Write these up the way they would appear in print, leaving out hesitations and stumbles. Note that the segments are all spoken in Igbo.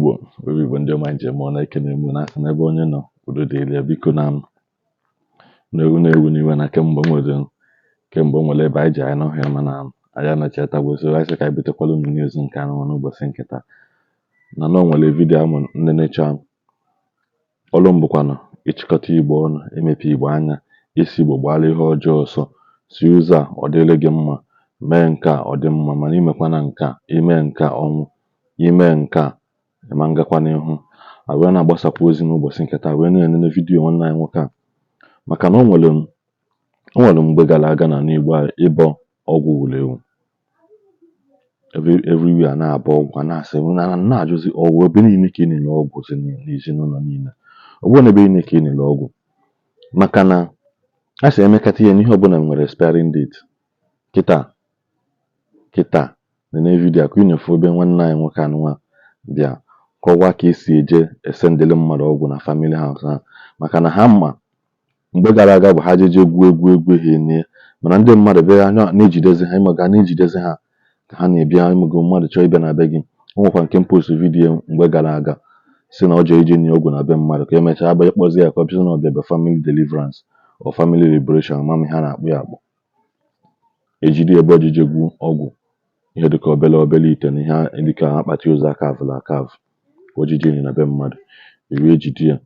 Igbo, Igbo Igbo ndị ọma njem ọ na-ekene mụ na-asị n'ebe onye nọ udo dịrị ya. Biko na na-ewu na-ewu n'iwe na kemgbe o nwere ebe anyị ji anyị n'ọhịa, mana anyị anachitagbo. So anyị sị ka anyị butekwala unu news nke anụ n'ụbọchị nke taa na o nwere video amụ nnenecha ọlụ mbụkwanụ ịchịkọta Igbo ọnụ, emepe Igbo anya, isi Igbo gbara ihe ọjọọ ọsọ, si ụzọ a ọ dịrị gị mma, mee nke a ọ dị mma, mana imekwana nke a, ime nke a ọnwụ, ime nke a ịma ngakwa n'ihu. A wee na-agbasakwa ozi n'ụbọchị nke taa, wee na-enene video nwanne anyị nwoke a, maka na o nwere mgbe gara aga na n'Igbo a ịbọ ọgwụ wuru ewu everywhere, na-abọ ọgwụ, a na-asị na na-ajụzi ọgwụ ebe niile ka ị na-ele ọgwụ si n'ezinụlọ niile, ọ bụrụ na ebe niile ka ị na-ele ọgwụ, maka na a sị emekata ihe n'ihe ọbụla nwere expiring date. Kịta kịta nene video a ka ị na-efu ebe nwanne anyị nwoke anụnwa bịa kọwaa ka esi eje esendịlị mmadụ ọgwụ na family house ha, maka na ha ma mgbe gara aga bụ ha jeje gwuo egwu egwu ha enie, mana ndị mmadụ bịa na-ejidezi ha, ịmaga na-ejidezi ha ka ha na-ebịa. Ịmago mmadụ chọọ ịbịa na be gị, o nwekwa nke m post video mgbe gara aga si na ọ jee ije nye ọgwụ na be mmadụ, ka emechaa abịa kpọzie ya ka ọ bịa na ọbịa bịa family deliverance or family liberation, ama m ihe a na-akpọ ya akpọ, ejide ebe ojije gwu ọgwụ ihe dịka obele obele ite na ihe dịka akpati ozu akavụrụ akavụ ojije enyi na be mmadụ, ewee jide ya.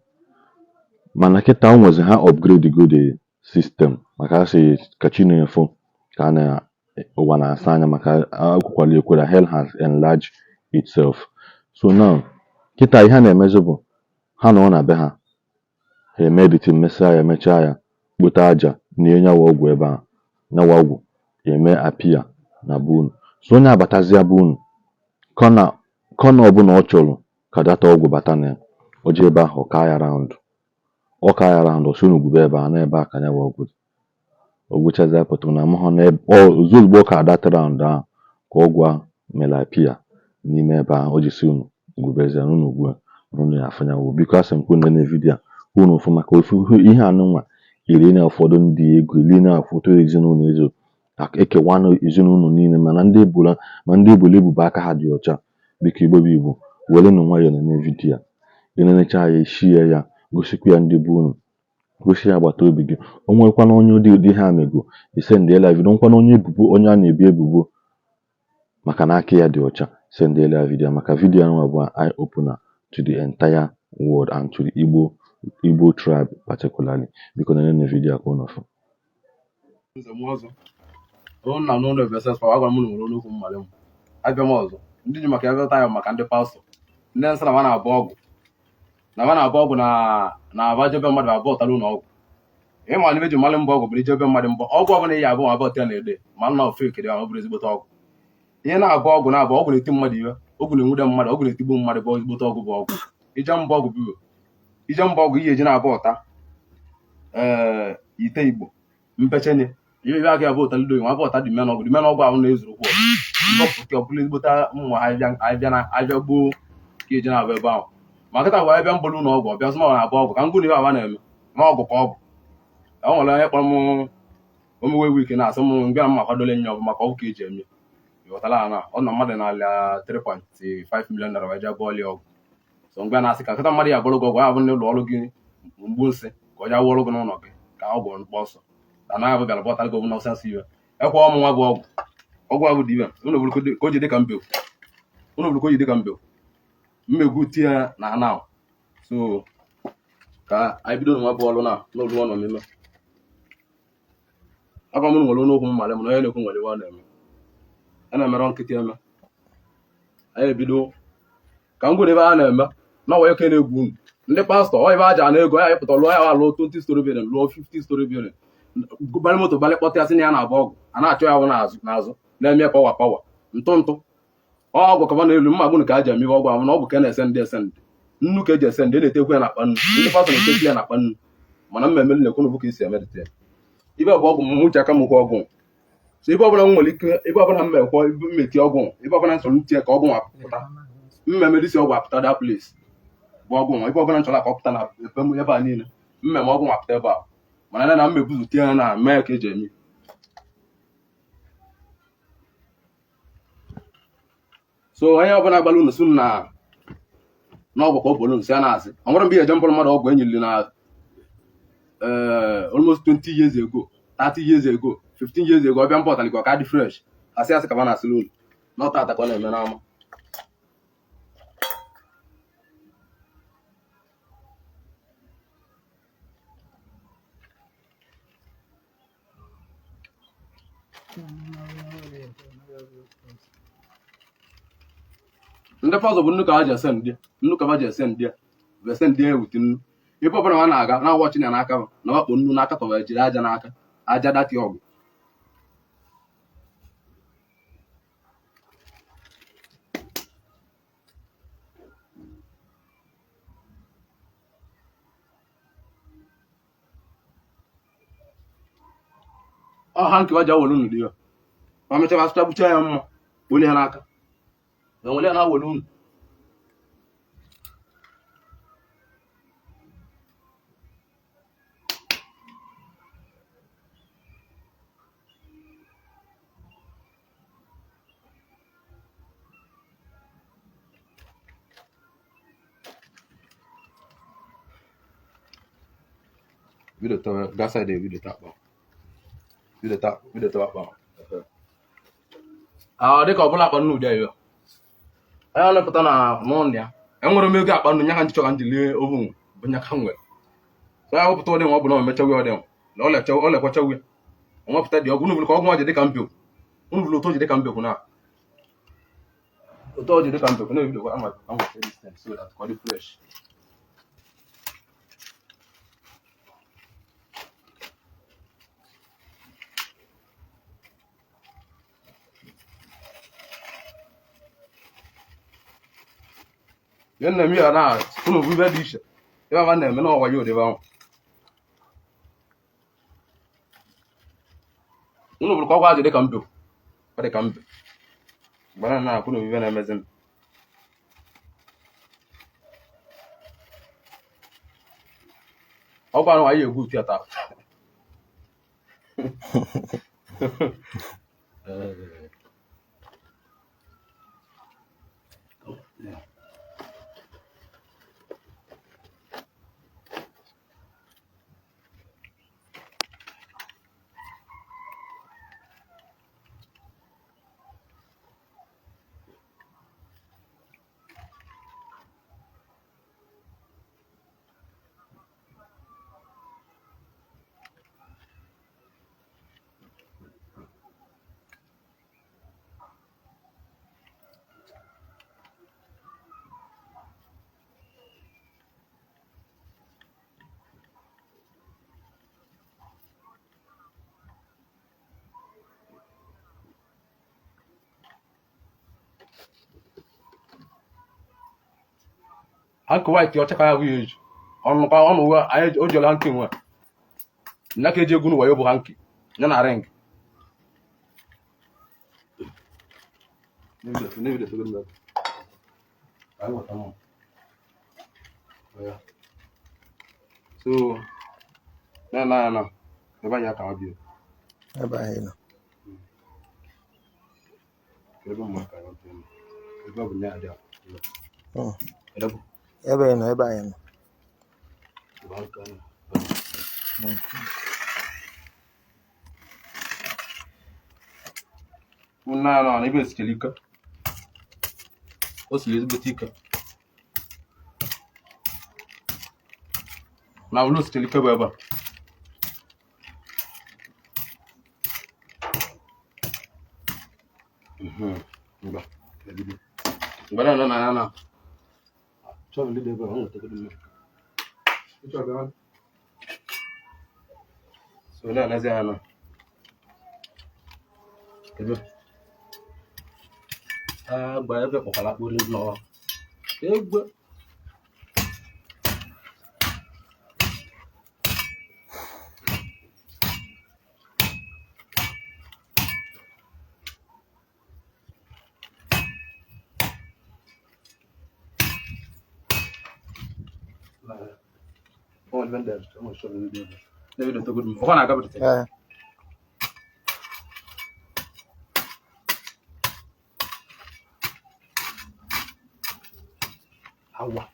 Mana kịta o nwezi ha upgrade go the system, maka a sị ka chi na-efo ka a na ụwa na-asa anya, maka akwụkwala ekwela hell has enlarged itself. So now kịta ihe a na-emezi bụ ha nọ na be ha, ha eme editing, mesịa ya, emechaa ya, kpote aja nie nyawa ọgwụ ebe a, nyawa ọgwụ eme appear na be unu. So onye abatazia be unu, kọna kọna ọbụla ọ chọrọ ka data ọgwụ bata na ya, o jee ebe ahụ, ọ kaa ya round, ọ kaa ya round, ọ sị unu gwube ebe a, na ebe a ka nyawa ọgwụ dị. O gwuchazie pụta na amahụ na ozugbo ọ ka that round ahụ ka ọgwụ ahụ mere appear n'ime ebe ahụ o ji si unu gwubezie na unu gwue na unu ya afụ nyawa. Biko, asị m ka unu nene video a ka unu fụ, maka ofu ihe anụnwa iri na ụfọdụ ndị ego iri na ụfọdụ ezinụlọ ezo ekewa ezinụlọ niile, mana ndị ebula ma ndị ebulu ebubo aka ha dị ọcha. Biko, Igbo bụ Igbo, werenụ nwayọọ nene video a. Enenecha ya, eshie ya, gosikwa ya ndị be unu, gosi ya agbata obi gị. O nwekwana onye ụdị ụdị ha mego, isendịela ya video. Nwekwana onye ebubo, onye a na-ebu ebubo maka na aka ya dị ọcha, sendịela ya video, maka video ahụ bụ eye opener to the entire world and to the Igbo tribe particularly. Biko nenene video a ka unu fụ. Nze m ọzọ ọrụ nna n'ụlọ ebe pa agwara m na nwere okwu mmalị m abịa m ọzọ ndị ji maka ebe ya maka ndị pastọ, ndị nsị na ma na-abụ ọgwụ na ma na-abụ ọgwụ na na aba jebe mmadụ abụọ tara ụlọ ọgwụ. Ịma na eji mmalị mbọ ọgwụ bụ ijebe mmadụ mbọ ọgwụ ọbụla iyi abụọ abụọ tịa na-ede ma nna ofe ekede ahụ bụrụ ezigbote ọgwụ. Ihe na-abụ ọgwụ na-abụ ọgwụ na-eti mmadụ iwe, ọgwụ na-enwude mmadụ, ọgwụ na-etigbu mmadụ bụ ezigbote ọgwụ bụ ọgwụ ije mbọ ọgwụ bụ ije mbọ ọgwụ ihe eji na-abụ ọta ee ite Igbo mpechenye ihe ebe aka ya bụ ụtalido nwa bụ ọta dị men ọgwụ dị men ọgwụ ahụ na-ezuru kwụ mbọpụta ọbụla ezigbote mmụ abịa na abịa gboo ka eji na-abụ ebe ahụ. Ma kịta gwara ebe mbọlụ ụlọ ọgwụ ọbịa sị ma na-abụ ọgwụ ka ngụ na ihe aba na-eme na ọgwụ ka ọ bụ. E nwere onye kpọrọ m omewe wiki na-asị m mgbe na m akwadole nye ọgwụ maka ọgwụ ka eji eme ịghọtala na ọ na mmadụ na-alịa 3.5 million naira wee jee bọọlị ọgwụ. So mgbe na-asị ka kịta mmadụ ya bụrụ gị ọgwụ ya bụ n'ụlọ ọrụ gị mgbu nsị ka ọ ja wụọrụ gị n'ụlọ gị ka ọgwụ mkpọ ọsọ na na abụ bịara bọtara gị nonsense iwe ekwe ọmụ nwa bụ ọgwụ ọgwụ abụ dị iwe unu bụrụ ka o ji dị ka mbekwu unu bụrụ ka o ji dị ka mbekwu mmegwu tie na ana. So ka anyị bido nwa bụ ọrụ na n'olu ọ nọ n'ime agwa m nwere n'okwu mmalị m na onye na-ekwu nwere iwe ọ na-eme a na-emerọ nkịtị eme. Anyị ebido ka m gwere ebe a na-eme na ọwa eke na-egwu unu ndị pastọ ọ ebe aja na ego ya pụta lụọ ya lụọ 20 story building, lụọ 50 story building, gbalị moto gbalị kpọta ya sị na ya na-agba ọgwụ a na-achọ ya bụ n'azụ n'azụ na-eme pawa pawa ntụ ntụ ọgwụ kaba n'elu mma gbunu ka a ji eme ọgwụ ahụ na ọgwụ ka a na-ese ndị ese ndị nnu ka eji ese ndị na-etekwu ya n'akpa nnu, ndị pastọ na-etekwu ya n'akpa nnu, mana mmemme na-ekwu bụ ka esi emedite ya. Ibe bụ ọgwụ m uche aka m kwa ọgwụ. So ibe ọbụla m nwere ike, ibe ọbụla m mekwa mmeti ọgwụ, ibe ọbụla m chọrọ ntinye ka ọgwụ apụta mmemme dịsi ọgwụ apụta that place bụ ọgwụ nwa. Ibe ọbụla m chọrọ ka ọ pụta na ebe m ebe a niile mmemme ọgwụ apụta ebe a, mana na mmebuzu tinye na mee ka eji eme. So onye ọbụla gbara unu sị na N'ọgwụ ka ọ bụ nsị a na-asị ọ nwere mgbe ihe eje mbụrụ mmadụ ọgwụ enyili na almost 20 years ago, 30 years ago, 15 years ago, ọ bịa mba ọtalikwa ka dị fresh, asị asị ka ba na-asịrị unu na ọta ata ka ọ na-eme n'ama. Ndị pastọ bụ nnu ka ha ji ese ndị nnu ka ha ji ese ndị bụ ese ndị ewute nnu ebe ọbụla ha na-aga na awọchi ya n'aka na wakpo nnu n'aka tọwa jiri aja n'aka aja dati ọgwụ. Ọha nke waja wolu unu dị ya ma mechaa asụcha gbucha ya mma wolu ya n'aka na wolu ya na wolu unu. Video tawa gasa de video ta akpa video tawa akpa. Ah, dịka ọbụla akpa nnu ụdị ayo onye ọlụpụta na n'ụlọ ya enwere m ego akpa nnu nya ka nchọ ka m ji lie ovu bụ nya ka m nwere so ya wepụta ụdị nwa ọ bụ na o mechawi ọdị na ọ lekwachawi onwepụta dị ọgwụ unu ka ọgwụ ji dịka mbekwu unu bụrụ otu o ji dịka mbekwu na otu o ji dịka mbekwu na-ebido ama ama distance so that ka ọ dị fresh. Ihe nna m ya na unu bụ ibe dị iche ebe aba na-eme na ọwa ya odebe ahụ unu bụrụ ka ọgwụ ajị dịka mbe ọ dịka mbe gbara na akwụ na ibe na-emezi m ọgwụ ahụ anyị egwu utu ya taa. Hanky white ọcha ka ya bụ ya eji ọnụkwa ọnụ uwe anyị o jiọla hanky nwe nna ka eji egwu n'ụwa ya bụ hanky ya na ring. So na na na ebe anyị aka bi. Ebe anyị nọ. Ebe ụmụaka ya bi. Ebe ọ bụ nya adị. Ebe anyị nọ, ebe anyị nọ. Nna ya nọ na ebe esichara ike. O siri ezigbote ike. Na ụlọ esichara ike bụ ebe a. Ngwa, ebido. Ngwa na na na na. Chọọ ndị dị ebe a, ọ nwetagodo mmiri. So na anazi ya na. Ebe. Ah, gba ebe kpọkwara akpụrụ nnọọ. Egwe. Ee. Awa.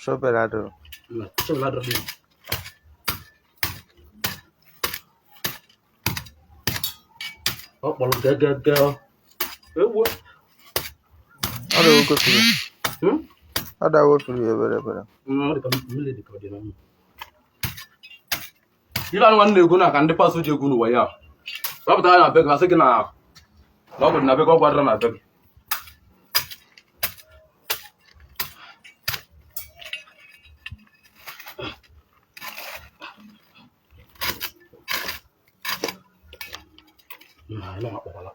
Shọvel adịrọ. Shọvel adịrọ dị. Ọ kpọrọ gagagaga. Ewo. Ọ dawo kofiri. Ọ dawo firi ebere ebere. Ọ dị ka mmiri dị ka ọ dị na mmiri. Ife anụ nwanne na-ekwu na ka ndị pastọ ji ekwu n'ụwa ya. Wepụta ya na be gị, asị gị na na ọgwụ dị na be gị, ọgwụ adịrọ na be gị. Na ị na-akpọkwala.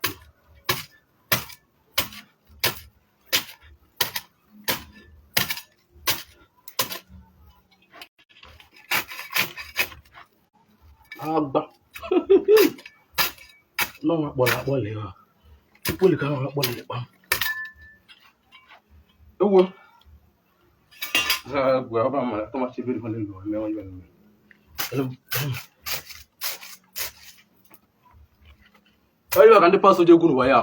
Agba. Nọ akpọrọ akpọ lee ha. Ikpoli ka ahụ akpọrọ kpam. Ewo. Gwa ọba mara tọmachi ebe dị n'ụwa mewe ibe n'ụwa. Onye ka ndị pastọ ji egwu n'ụwa ya.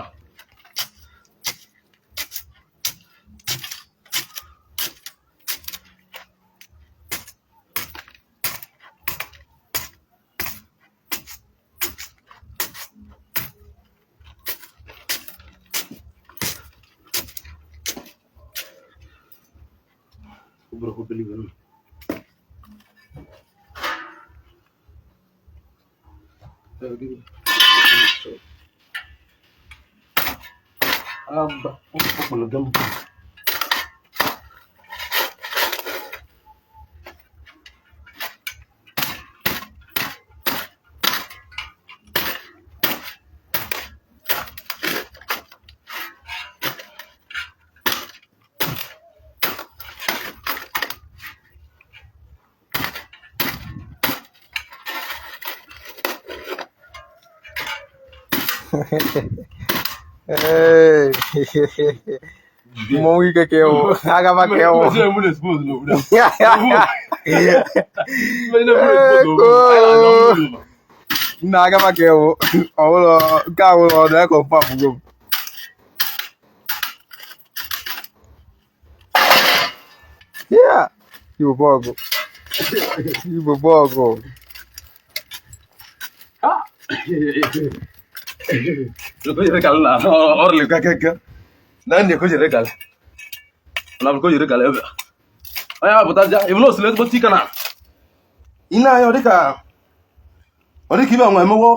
Obere obere ibe nụ. Agba, ọ kpọrọ gị mbụ. Ee. Mmọnwụ ike ka ịwụ. Agaba ka ịwụ. Mmezi na-emu na-expose n'obodo a. Mmezi na-emu na-expose n'obodo a. Anyị na-aga mmiri ụwa. Nna agaba ka ịwụ. Ọwụlọ nke a wụlọ ọdụ ya confirm go m. Yeah. Igbo bụ ọgụ. Igbo bụ ọgụ. Ah! Onye apụtaja ịbụ na osile ezigbo ike na ị na-anya ọ dịka ọ dịka ibe nwa emewo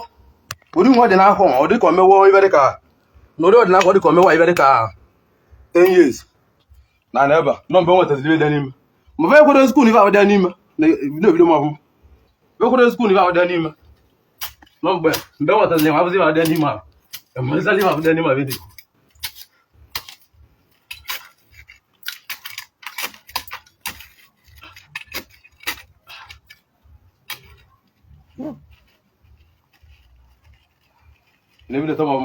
ụdị nwa dị n'afọ ọ dịka omewo ibe dịka na ụdị ọdịnaka ọ dịka omewo ibe dịka 10 years na na ebe a nọ mgbe o nwetaziri ibe dị n'ime ma fe ekwere skuul ife ahụ dị n'ime na-ebido m ọbụm ekwere skuul ife ahụ dị n'ime nọ mgbe mgbe e nwetaziri nwa abụzi ife ahụ dị n'ime ahụ emezali ife ahụ dị n'ime ahụ dị. Na-ebido tọba m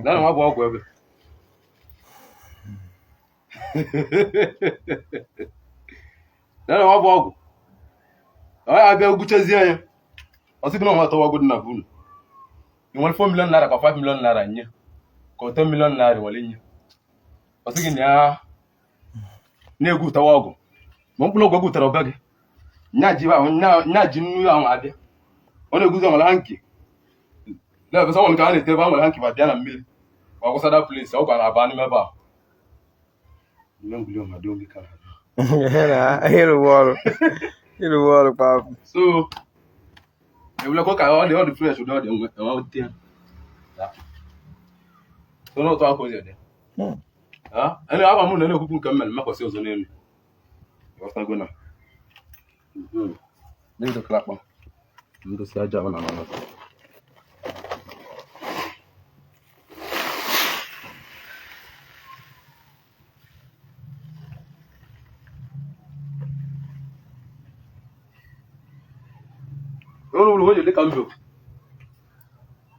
na nwa bụ ọgwụ ebe na nwa bụ ọgwụ ọ ya abịa gwuchezie ya ọ sị gị na ọnwa tọwa ọgwụ dị na bunu ị nwere 4 million naira ka 5 million naira nye ka 10 million naira nwere nye ọ sị gị na ya na-egwu tawa ọgwụ ma mkpụrụ ọgwụ egwutara ọbịa gị nya ji nnu ahụ abịa ọ na-eguzo nwere hanky na-ebesa nwere nke a na-ete ebe a nwere hanky ma bịa na mmiri ma gwụsa that place ọ gwara aba n'ime ebe a Ịrụwa ọrụ. Ịrụwa ọrụ kpam. So ewulekwa ka ọ dị ọ dị fresh ụdị ọ dị enwe enwe ya so n'otu aka ozi dị. Ene agwa m na na-ekwukwu nke m mere mmekwasị ọzọ n'elu ghọtago na na-edokara akpa ndosi aja ahụ na ala. Ụlọ o ji dị ka mbụ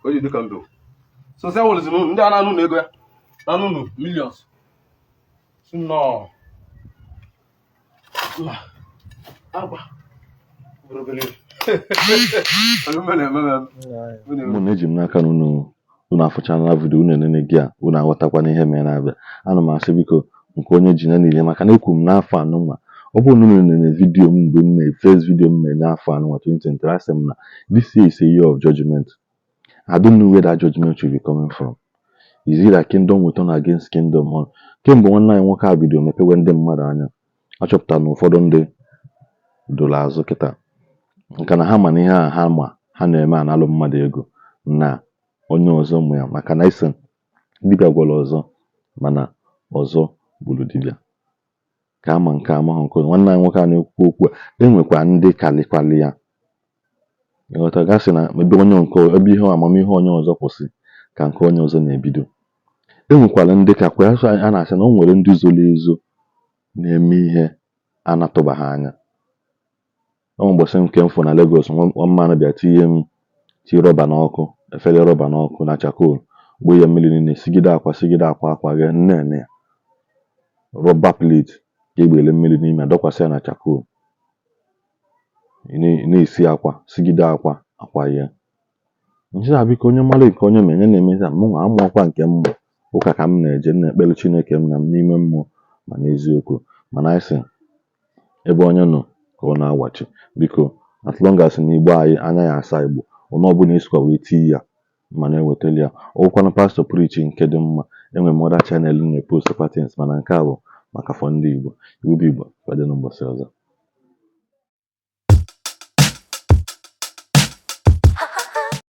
o ji dị ka mbụ so sị awụlụzi m ndị a na-anụ na ego ya na-anụ nụ millions si nnọọ. Nna, agwa bụrụ obere eme eme. Mụ na eji m n'aka na unu afụchala video, unu enene gị a, unu aghọtakwana ihe mere na-abịa. Ana m asị, biko, nke onye ji ya niile, maka na ekwu m n'afọ anụnwa, ọ bụrụ na unu nene video m mgbe m mere first video m mere n'afọ anụnwa 2023, asị m na this year is a year of judgment. I don't know where that judgment will be coming from. Is it that kingdom will turn against kingdom? Or kemgbe nwanne anyị nwoke a bido mepewe ndị mmadụ anya, achọpụtara na ụfọdụ ndị dụrụ azụ kịta, nke na ha ma na ihe a ha ma ha na-eme analụ mmadụ ego na onye ọzọ mụ ya, maka na isi dibịa gwara ọzọ, mana ọzọ gburu dibịa ka ama nke amahụ nke ọzọ. Nwanne anyị nwoke a na-ekwu okwu a, enwekwa ndị kalikwali ya ịghọta gasị na ebe onye nke ebe ihe amamihe onye ọzọ kwụsị ka nke onye ọzọ na-ebido. Enwekwara ndị ka kwa a na-asị na o nwere ndị zoro ezo na-eme ihe a na-atụbaghị anya. Ọ ụbọchị nke m fụ na Lagos, nwa mmanụ bịa tinye m tinye rọba n'ọkụ, efere rọba n'ọkụ na charcoal, gbuo ya mmiri niile, sigide akwa, sigide akwa, akwa ghe nne ya, rọba plate ka egbele mmiri n'ime ya, dọkwasị ya na charcoal, ị na-esi akwa, sigide akwa, akwa ya. Nsị a, biko, onye mara nke onye ma ya na-emezi mụnwa amụọkwa nke m mụ ụka ka m na-eje, m na-ekpere Chineke m na m n'ime mmụọ ma n'eziokwu, mana anyị sị ebe onye nọ ka ọ na-awachi. Biko, as long as na Igbo anyị anya ya asa Igbo, onye ọbụla esikwa wee tii ya ma na-ewetali ya ọgwụkwanụ pastọ preach nke dị mma. Enwere m other channel na-epost things, mana nke a bụ maka for ndị Igbo. Igbo bụ Igbo, kwadonu ụbọchị ọzọ.